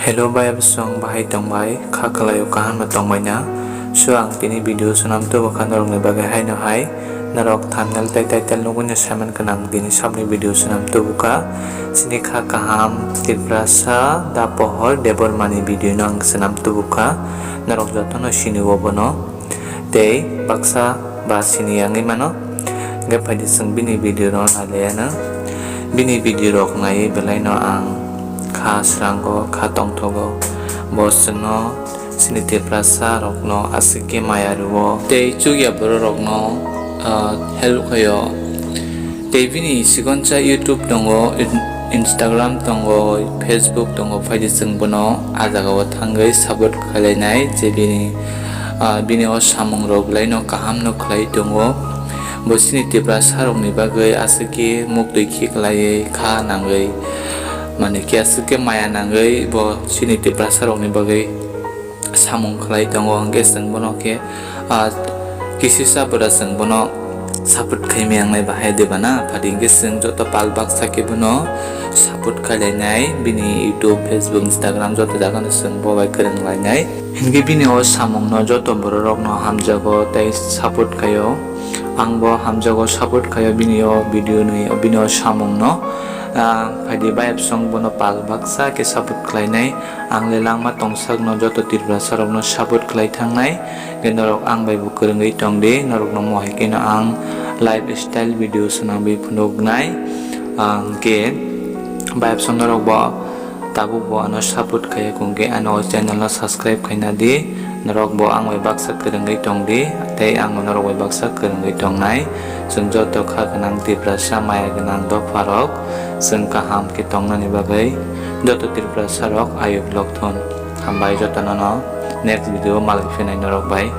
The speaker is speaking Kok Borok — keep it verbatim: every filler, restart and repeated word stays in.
Hello bai, absong bahai tongbai, kha khlaio kaham no tongbai na. So ang tini video swnam tubu kha norok ni bagwi haino hai, norok thumbnail tei title nugwi no saiman kha nang tini sabni video swnam tubu kha. Chini kha kaham Tiprasa da pohor Debbarmani video no ang swnam tubu kha, norok joto no sini o bono. Tei baksa ba sini yangwi mano. Hwnkhe phaidi chwng bini video no nailaiyano. Bini video rok naiwi belai no ang kha srango, kha tongthogo. Bo chwngno chini Tiprasa rokno aswk khe maya rwo tei chukya borok rokno, ah, help khaio. Tei bini sikonsa YouTube tongo, In-, Instagram tongo, Facebook tongo, phaidi chwng bono ah jagao thangwi support khlainai je bini, ah, bini o samung rok belai no kaham no khlai tongo. Bo chini Tiprasa rokni bagwi aswk khe muk twi khe khlaiwi kha nangwi, mane khe aswk khe maya nangwi bo chini Tiprasa rokni bagwi samung khlai tongo, hwnkhe chwng bono khe, ah, kisisa bwra chwng bono support khaimaya wngnai bahai de bana, phadi hwnkhe chwng joto pal baksa khe bono support khlai lainai, bini YouTube, Facebook, Instagram joto jaga no chwng bo bai kwrwng lainai. Hwnkhe bini o samung no joto borok rok no hamjago tei support khaio, ang bo hamjago, support khaio bini o video ni, bini o samung no, ah, phaidi bai absong bono pal baksa khe support khlainai. Ang le langma tongsak no joto Tiprasa rok no support khlai thangnai. Hwnkhe norok ang bai bo kwrwngwi tong di, norok no mohai khe no ang lifestyle video swnamwi phunuknai. Ang khe bai absong norok bo tabuk bo ano support khaiya kung khe ano channel no subscribe khaina di. Norok bo ang bai baksa kwrwngwi tong di, tei ang bo norok bai baksa kwrwngwi tongnai. Chwng joto kha gwnang Tiprasa maya gwnang dopha rok, chwng kaham khe tongnani bagwi joto Tiprasa rok ayuk lok thun. Hambai jotono no next video o malai phinai norok bai.